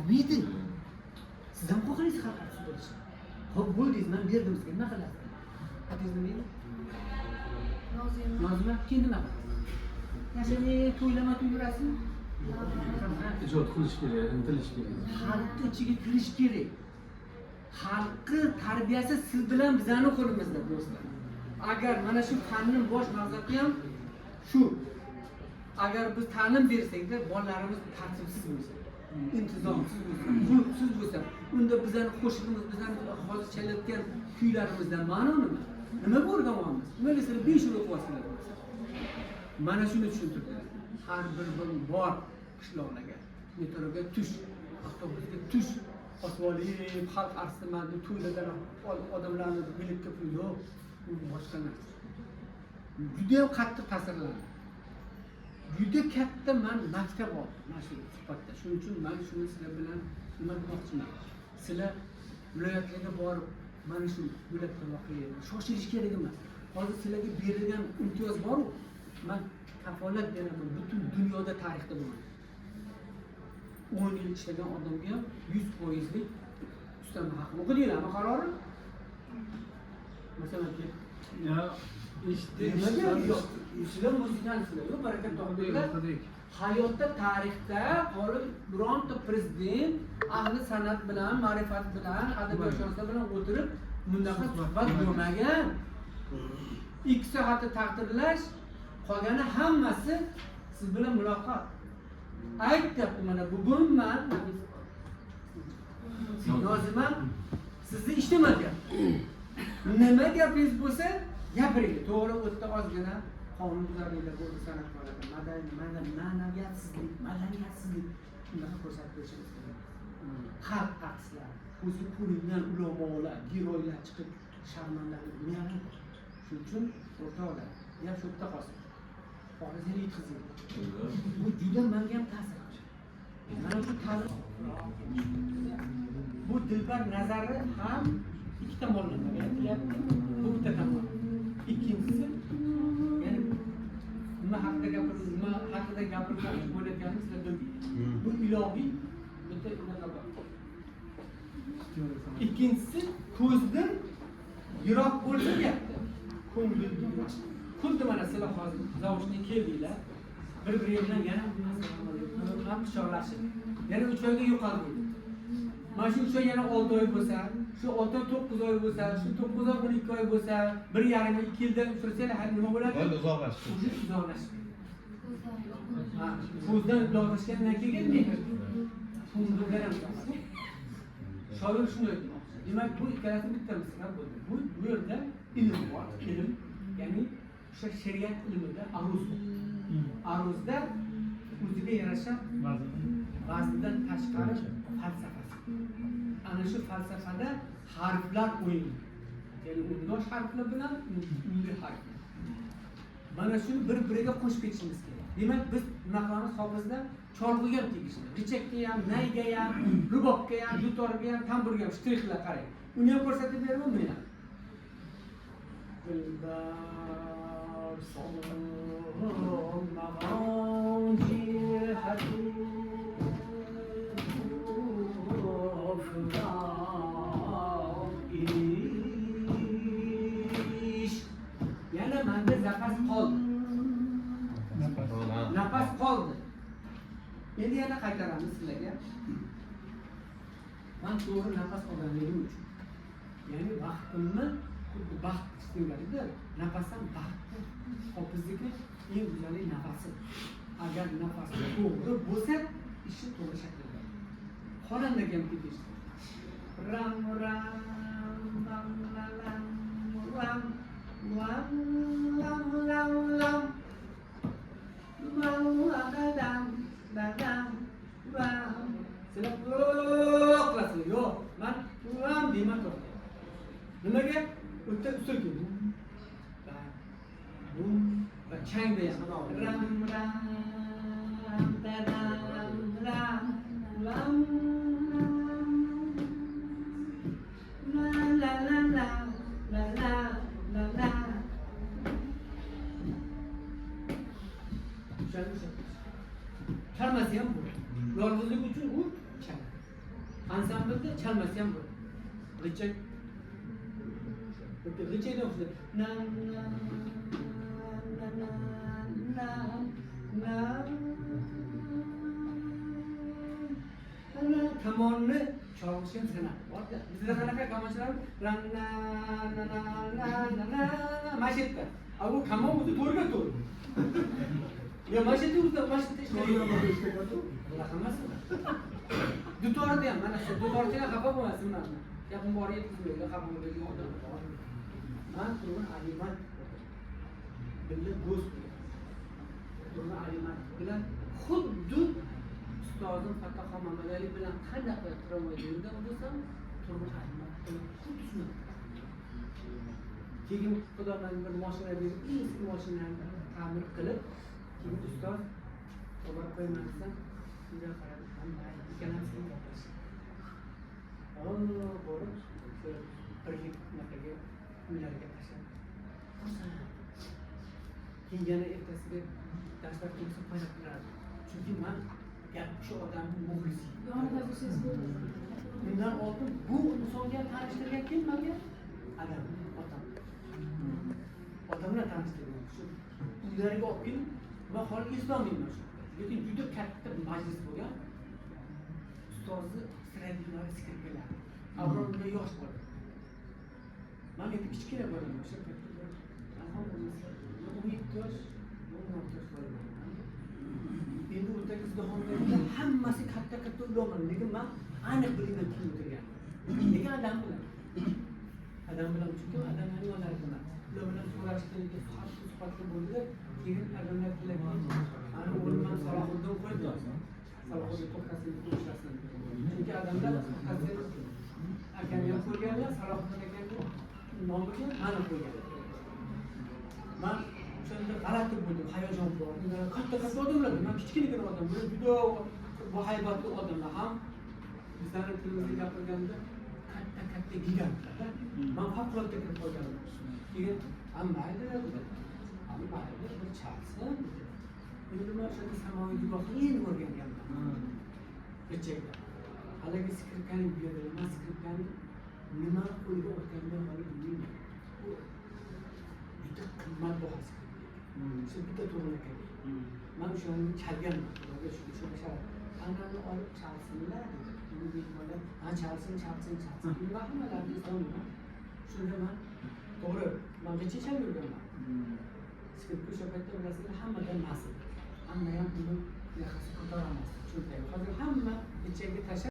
Bo'lmaydi. Siz ham xohlaysiz xalq artisti bo'lishni. Xo'p, bo'ldingiz, man berdim sizga, nima qilasiz? Otingiz nima edi? Nozima. Nozima, keyin nima qilasiz? Yashavib, to'ylama to'y yurasiz? Ijod qilish kerak, intilish kerak. Xalqni ichiga kirish kerak. Xalqni tarbiyasi siz bilan bizani qo'limizda, do'stlar. Agar mana shu fanning bosh maqsadi ham shu. Agar biz ta'lim bersakda bolalarimiz tartibsiz bo'lsa, intizomsiz bo'lsa, xulqsiz bo'lsa, unda bizani qo'shig'imiz, bizani hozir chalayotgan kuylarimizdan ma'no nima? Nimaga o'rganyapmiz? Nimaga sizlar 5 yil o'qiyapsizlar? Mana shuni tushuntirdilar. Har bir bor qishloqlarga, metroga tush, avtobusga tush, osib olib, xalq artistiman deb to'ylardan odamlarni biletga pul yo'q, u boshqa narsa. Juda ham qattiq ta'sirlandi. Juda katta man maktab oldim mana shu suhbatda. Shuning uchun man shuni sizlar bilan nima demoqchiman? Sizlar viloyatlarga borib mana shu viloyatda voqea shoshilish kerak emas. Hozir sizlarga berilgan imtiyoz bor-u, man kafolat beraman, butun dunyoda tarixda bo'lmagan. 10 yil ishlagan odamga ham 100%lik ustama haqi. O'qidinglarmi qarori? Masalan, Ya, eshitdik. nimaga yo'q? Sizlar muzikantsizlar, yo'q, baraka topinglar. O'qidik. Hayotda, tarixda holi bironta prezident ahli san'at bilan, ma'rifat bilan, adabiyotshunoslar bilan o'tirib bunaqa suhbat bo'lmagan. 2 soatni taqdirlash, qolgani hammasi siz bilan muloqot. Aytyapti mana bugun man Nozima sizni eshitaman deyapti. Nima gapingiz bo'lsa gapiring. To'g'ri, u yerda ozgina qonunbuzarliklar bo'ldi san'atkorlarda. Ma'naviyatsizlik, madaniyatsizlik unaqa ko'rsatib berishimiz kerak. Xalq artistlari, o'zi ko'ringan ulamolar, giroylar chiqib sharmandalik nima? Shuning uchun o'rtoqlar, gap shu yerda qolsin. Xohlasangiz yetkazing. Bu juda menga ham ta'sir qildi. Mana shu ta'lim bu dilbar nazari ham ikki tomonlama aytilyapti. Bu bitta tomon. Ikkinchisi, ya'ni nima haqida gapirib, nima haqida gapirmoqchi bo'layotganini sizlar bilmaysiz. Bu ilohiy bitta unaqa bor. Ikkinchisi ko'zdan yiroq bo'lsa deyapti. Ko'ngildan. Xuddi mana sizlar hozir zavushga keldinglar. Bir-biri bilan yana assalomu alaykum ham quchoqlashib, yana 3 oyga yo'qoldi. Mana shu 3 oy yana 6 oy bo'lsa, shu 6 oy 9 oy bo'lsa, shu 9 oy 12 oy bo'lsa, 1,5 2 yilda uchrasanglar nima bo'ladi? Bo'ldi, uzoqlashdi. O'zi uzoqlashib. Ha, ko'zdan uzoqlashgandan keyin mehr. Ko'ngildan ham uzoqlashadi. Shoir shuni aytmoqchi. Demak, bu ikkalasi bitta misra bo'ldi. Bu yerda ilm bor, ilm, ya'ni o'sha shariat ilmida aruz bor. Aruzda o'ziga yarasha vazndan tashqari falsafasi. Ana shu falsafada harflar o'yini. Ya'ni undosh harflar bilan unli harflar. Mana shuni bir-biriga qo'shib ketishimiz kerak. Demak, biz nima qilamiz hofizda? Cholg'uga ham tegishli. Richakka ham, nayga ham, rubobga ham, dutorga ham, tamburga ham shtrixlar qarang. Uni ham ko'rsatib beraman, buni ham. Dilbar solmag'on jihati ish. Yana menda zapas qoldi. Nafas qoldi. Endi yana qaytaramiz sizlarga. Men to'g'ri nafas olganligim uchun. Ya'ni vaqtimni xuddi baxt istinglarida nafas ham baxt. Hofizniki eng go'zali nafasi. Agar nafas to'g'ri bo'lsa, ishi to'g'ri shakllanadi. Xonandaga ham tegishli. Ram ram ram lam lam lam lam lam lam lam lam lam lam. Sizlar qilasizlar. Yo'q, men lam deyman to'xtayman. Nimaga? U yerda usul keldi. Bu va changda ham ram ram da ram ram lam la la la la la la la la. Chalmasa ham bo'ladi. Yolg'izlik uchun u chang. Ansamblda chalmasa ham bo'ladi. G'ichak bitta g'ichakdan o'xshaydi. Na na na na na na na kamonni chalg'ishi ham san'at borda. Bizda qanaqa kamonchilar? Na na na na na na na mana shu yerda. A bu kamon o'zi to'rga to'rt. Ya mana shu yerda o'zi mana shu yerda ishlaydi. Bunaqa emas. Dutorda ham mana shu dutorchilar xafa bo'lmasin mana. Gapim bor yetkazmaydi, xafa bo'ladigan odam bor. Man Turg'un Alimat birga do'st bo'lgan. Turg'un Alimat bilan xuddi ustozim Fattaxon Mamadali bilan qanaqa tramvayda yurgan bo'lsam, Turg'un Alimat bilan xuddi shunaqa. Keyin Xudo menga bir mashina berib, eski mashinani ta'mir qilib, keyin ustoz olib qo'yman desam, unga qarab, mayli, ikkalamiz keyin gaplashdik. Borib, o'sha birlik unaqaga uylarga tashlab, xursand. Keyin yana ertasiga darslar kelsa qarab turardi. Chunki man gap shu odamning muxlisi. Yonida bo'lsangiz bo'ldi. Undan oldin bu insonga tanishtirgan kim menga? Adam, otam. Otamlar tanishtirgan. Shu uylariga olib kelib, man holi eslolmayman shu. Lekin juda katta majlis bo'lgan. Ustozi Stradivari skripkalar. Abror undan yosh bola. Man endi kichkina bolaman o'sha paytda. Alhamdulillah, 17 yosh, 16 yosh bolaman. Endi o'rtaki izdihomlarda hammasi katta-katta ulug'man, lekin man aniq bilmayman kim o'tirganini. Lekin adam bilan. Adam bilan, chunki adamlarning yonlarida. Ular bilan so'rashdi, suhbatli bo'ldi. Keyin adamlar tilagi, ana o'rnidan Salohiddin qo'ydi. Salohiddin to'xtasin, ishlasin. Chunki adamlar to'xtasin akani ham ko'rganlar, Salohiddin akani nomiga mani qo'yganlar. Man o'shanda g'alati bo'ldim, hayajon bor. Katta-katta odamlar, man kichkinagina odam, bular juda haybatli odamlar ham bizlarni tilimizda gapirganda katta-katta gigantlar. Man favqulodda kirib qolganman. Keyin mayli dedi. Mayli, bir chalsin dedi. Endi man o'shanda samoviy guvohni endi o'rganganman. G'ichakda. Haligi skripkani berdi. Man skripkani nima qo'lga o'tganini hali bilmayman. Bu juda qimmatbaho skripka. Shu bitta to'g'ri ekan. Man o'shani chalganman. Xudoga shukur, shunaqa sharaf. Anani olib chalsinlar dedi. Endi mehmonlar, ha chalsin, chalsin, chalsin. Nima hammalarni eslolmayman. Shunda man to'g'ri, man g'ichak chalib yurganman. Skripka o'sha paytda bilasizlar hammadan mas'ul. Hamma ham uni yaqasi ko'tarolmasdi. Cho'ntagi. Hozir hamma g'ichakka tashlab